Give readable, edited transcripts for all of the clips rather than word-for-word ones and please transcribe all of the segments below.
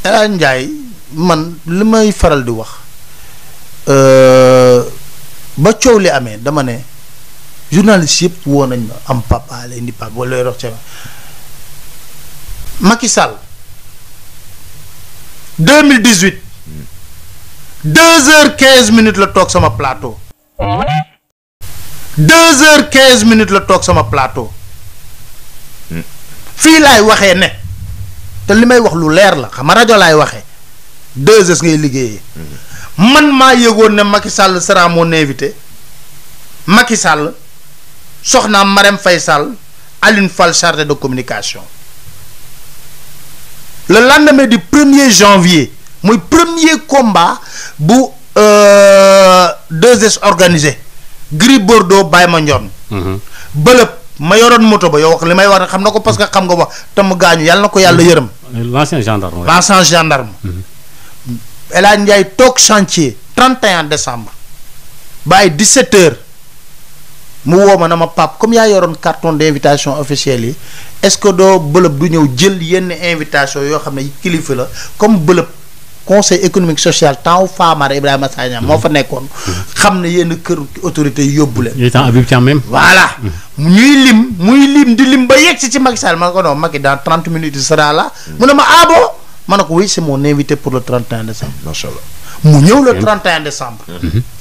El Hadj Ndiaye man li may faral di wax ba coow li amee dama ne journaliste yëpp woo nañ ma am Pape Alé indi Pape wala looy wax ca Macky Sall 2018 2h15 la toog sama plateau 2h15 la toog sama plateau fii laay waxee ne te li may wax lu leer la xam nga rajo laay waxee 2h ngay liggéeyee man maa yëgoon ne Macky Sall sera mon invité Macky Sall soxnaam Marème Faye Sall Aline Fall chargé de communication le lendemain du 1er janvier muy premier combat bu 2S organisé Gris Bordeaux Baye Mandione bëlëb ma yoroon moto ba yow wax li may wax xam na ko parce que xam nga wax te mu gaañu yàlla na ko yàlla yërëm l'ancien gendarme l'ancien gendarme El Hadj Ndiaye toog chantier 31 décembre ba ay 17h mu woo ma na ma Pape comme yaa yoroon carton d'invitation officielle yi est-ce que doo bëlëb du ñëw jël yenn invitation yoo xam ne kilifa la comme bëlëb conseil économique social temps Famara Ibrahima Sagna moo fa nekkoon xam ne yenn kër autorité yi yóbbu leen. il temps Habib Thiam même. voilà ñuy lim muy lim di lim ba yegg ci Macky Sall ma ne ko non Macky dans 30 minutes il sera là mu ne ma ah bon ma ne ko oui c'est mon invité pour le 31 décembre. macha allah mu ñëw le 31 décembre.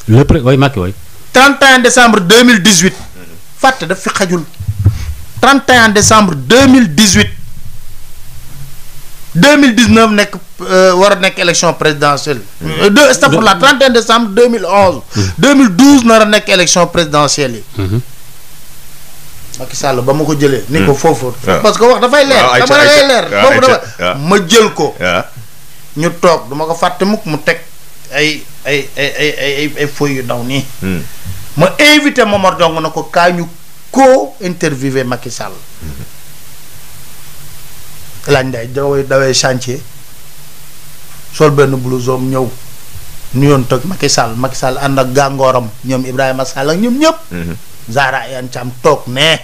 le pré way Macky way 31 décembre 2018 fàtte daf fi xajul 31 décembre 2018 2019 nekk war a nekk élection présidentielle. pour la 31 décembre 2011. 2012 nar a nekk élection présidentielle yi. Macky Sall ba ma ko jëlee. ni ko foofu. parce que wax dafay leer. dama lay leer boobu dafa ma jël ko. ñu toog duma ko fàtte mukk mu teg ay feuilles yu ndaw nii. ma invité Momar Dong na ko kaa ñu co-interviewé Macky Sall. El Hadj Ndiaye dawee chantier sol benn blouson ñëw nuyoon toog Macky Sall ànd ak gàngooram ñoom Ibrahima Sall ak ñoom ñëpp. Zahra Iyane Thiam toog ne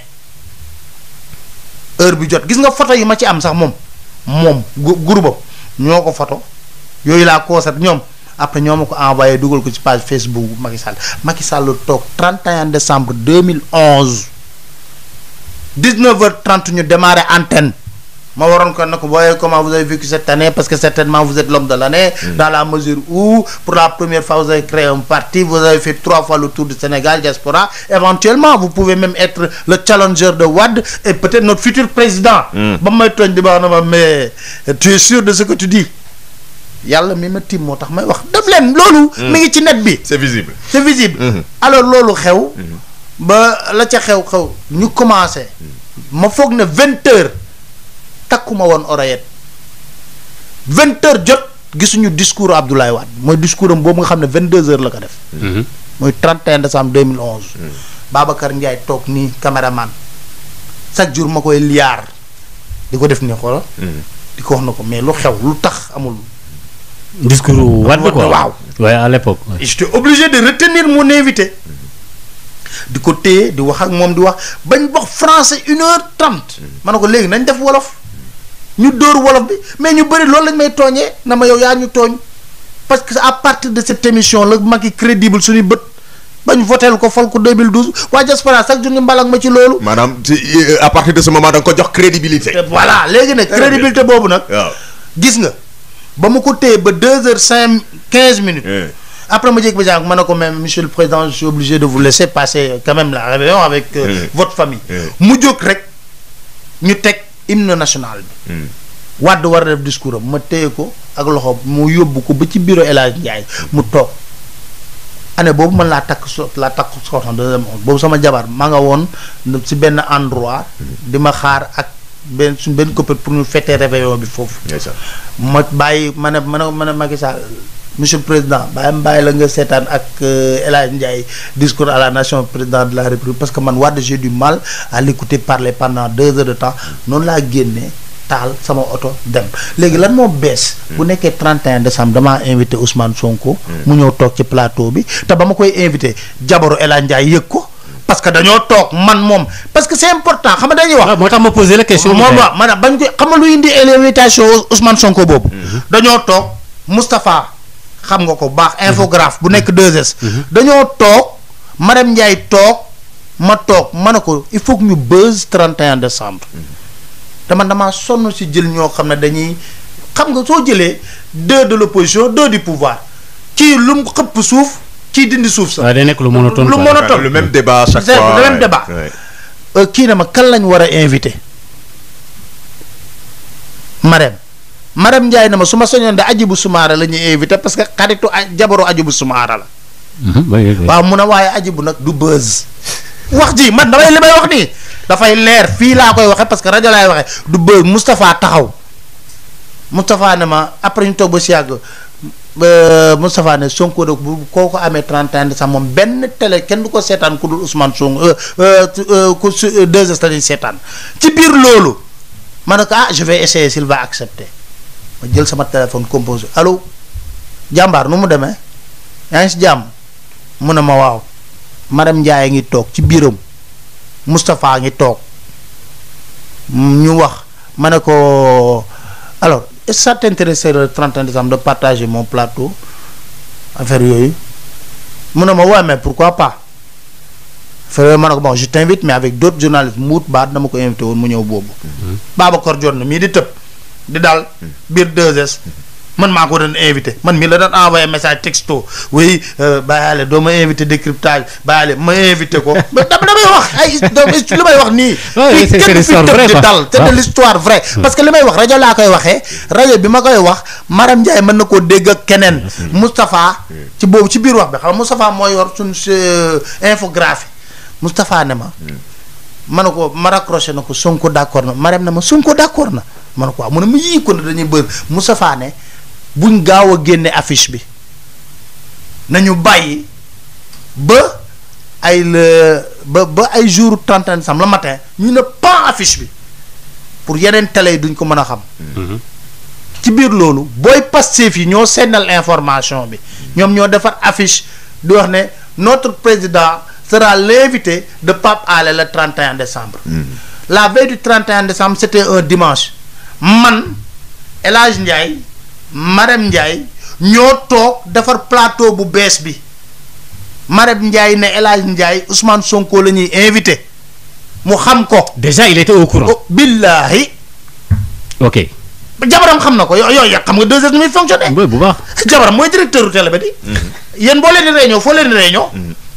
heure bi jot gis nga photo yi ma ci am sax moom groupe am ñoo ko photo yooyu laa koosat ñoom après ñoo ma ko envoyé dugal ko ci page Facebook bu Macky Sall toog 31 décembre 2011 19h30 ñu démarré antenne. ma waroon ko nag voyez comment vous avez vécu cette année parce que certainement vous êtes l'homme de l'année dans la mesure où pour la première fois vous avez créé un parti vous avez fait 3 fois le tour du Sénégal diaspora éventuellement vous pouvez même être le challenger de Wade et peut-être notre futur président ba may tooñ di baax na ma mais tu es sûr de ce que tu dis yàlla mi ma tiim moo tax may wax def leen loolu mi ngi ci net bi c'est visible alors loolu xew ba la ca xew ñu commencé ma foog ne 20h takkuma woon oreillette 20h jot gisuñu discours Abdoulaye Wade mooy discours am boobu nga xam ne 22h la ko def. mooy 31 décembre 2011. Babacar Ndiaye toog nii caméraman chaque jour ma koy liyaar di ko def nii xoolal. di ko wax na ko mais lu xew lu tax amul. discours Wade quoi waaw. waaye à l'époque. j'étais obligé de retenir mon invité. di ko téye di wax ak moom di wax bañ wax français 1h30. ma ne ko léegi nañ def wolof. ñu dóor wolof bi mais ñu bëri loolu lañ may tooñee na ma yow yaa ñu tooñ parce que à partir de cette émission la Macky crédible suñu bët bañ voteel ko fal ko 2012 waa diaspora chaque jour ñu mbalak ma ci loolu. maanaam à partir de ce moment da nga ko jox crédibilité. voilà léegi nag crédibilité boobu nag. waaw gis nga ba ma ko téye ba 2h15. après ma jékki ba jàng ma ne ko même monsieur le président je suis obligé de vous laisser passer quand même la réunion avec votre famille. mu jóg rek ñu teg. hymne national bi. Wade war a def discours am ma téye ko ak loxo mu yóbbu ko ba ci bureau El Hadj Ndiaye mu toog année boobu man laa takk soxna boobu sama jabar maa nga woon si benn endroit di ma xaar ak suñ benn coppite pour ñu fêter réveillon bi foofu. ma bàyyi ma ne Macky Sall monsieur le président bàyyi la nga seetaan ak El Hadj Ndiaye discours à la nation président de la République parce que man Wade j'ai du mal à l'écouter parler pendant 2 heures de temps noonu laa génnee taal sama oto dem léegi lan moo bees. bu nekkee 31 décembre damaa invité Ousmane Sonko. mu ñëw toog ci plateau bi te ba ma koy invité jabaru El Hadj Ndiaye yëg ko parce que dañoo toog man moom parce que c'est important xam nga dañuy wax. waaw moo tax ma posé la question. moom waaw maanaam bañ ko xam nga lu indi invitation Ousmane Sonko boobu. dañoo toog Moustapha xam nga ko baax infographe bu nekk 2S. dañoo toog Marème Ndiaye toog ma toog ma ne ko il faut que ñu buzz 31 décembre. te man damaa sonn si jël ñoo xam ne dañuy xam nga soo jëlee 2 de l'opposition 2 du pouvoir kii lu mu xëpp suuf kii dindi suuf sax. waaw day nekk lu monotone. lu monotone le même débat à chaque fois. le même débat. kii na ma kan lañ war a invité Marème Ndiaye na ma su ma soñoon de Hadjibou Soumaré la ñuy invité parce que xaritu jabaru Hadjibou Soumaré la. waaw mun a waaye Hadjibou nag du buzz. wax ji man damay li may wax nii dafay leer fii laa koy waxee parce que rajo laay waxee du buzz. Moustapha taxaw Moustapha ne ma après ñu toog ba si yàgg Moustapha ne Sonko nag bu koo ko amee 31 décembre moom benn télé kenn du ko seetaan ku dul Ousmane Sonko ku 2S la ñuy seetaan ci biir loolu ma ne ko je vais essayer s'il va accepter ma jël sama téléphone composé allo jàmbaar nu mu demee yaa ngi si jàmm mu ne ma waaw Marème Ndiaye ngi toog ci biiram Moustapha ngi toog ñu wax ma ne ko alors est-ce que ça t'intéresse le 31 décembre de partager mon plateau affaire yooyu mu ne ma ouais mais pourquoi pas affaire yooyu ma ne ko bon je t'invite mais avec d'autres journalistes muut baat dama ko invité woon mu ñëw boobu. Babacar Dione mii di tëb di daal biir 2S man maa ko doon invité man mii la doon envoyé message texto oui bàyyile doo ma invité décryptage bàyyile ma invité ko damay wax ay li may wax nii. c'est l'histoire vraie di dal c'est de l'histoire vraie parce que li may wax rajo laa koy waxee rajo bi ma koy wax Marème Ndiaye mën na koo dégg ak keneen. Moustapha ci boobu ci biir wax bi xam nga Moustapha moo yor suñ infographie Moustapha ne ma ne ko ma raccroché na ko Sonko d'accord na Marème ne ma Sonko d'accord na ma ne ko waaw mu ne ma yii ko ne dañuy bëri Moustapha ne buñ gaaw a génne affiche bi nañu bàyyi ba ay ay jour 31 décembre le matin ñu ne pas affiche bi pour yeneen télé yi duñ ko mën a xam. ci biir loolu booy Pastef yi ñoo sennal information bi ñoom ñoo defar affiche di wax ne notre président sera l'invité de Pape Alé le 31 décembre. La veille du 31 décembre c'était un dimanche man El Hadj Ndiaye Marème Ndiaye ñoo toog defar plateau bu bees bi Marème Ndiaye ne El Hadj Ndiaye Ousmane Sonko la ñuy invité mu xam ko. déjà il était au courant. billahi. ok. jabaram xam na ko yooyu xam nga 2S ni muy fonctionné. bu baax. jabaram mooy directeur télé ba di. yéen boo leen di réunion foo leen di réunion.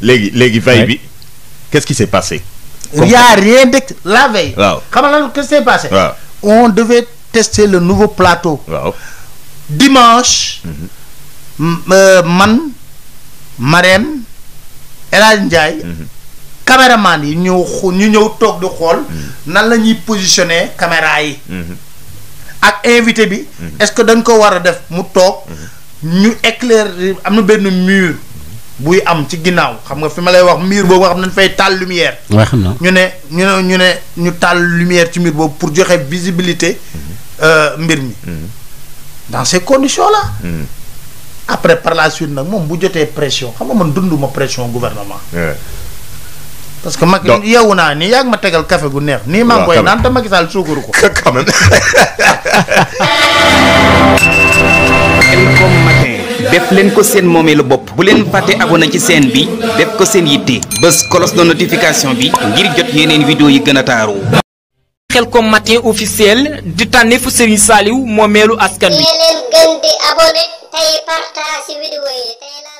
léegi veille bi qu'est-ce qui s'est passé. Il y a rien de la veille. waaw xam nga lan qu'est-ce qui s'est passé. waaw on devait tester le nouveau plateau. waaw. dimanche. man Marème El Hadj Ndiaye. caméraman yi ñu ñëw toog di xool. nan la ñuy positionner caméra yi. ak invité bi. est-ce que dañ ko war a def mu toog. ñu éclairer am na benn mur buy am ci ginnaaw xam nga fi ma lay wax mur boobu nga xam ne dañ fay taal lumière. waaw xam naa ñu taal lumière ci mur boobu pour joxe visibilité mbir mi. dans ces conditions là. après par la suite nag moom bu jotee pression xam nga man dunduma pression gouvernement. parce que mag yeewu naa nii yaa ngi ma tegal café gu neex. nii maa ngi koy naan te Macky Sall suukaru ko. quand même. Khelcom matin def leen ko seen moomeelu bopp bu leen fàtte abonné ci chaîne bi def ko seen yitte bës cloche de notification bi ngir jot yeneen vidéo yi gën a taaru. Khelcom matin officiel di tànneefu Serigne Saliou moomeelu askan wi. leen gën di abonné tey partage vidéo yi tey la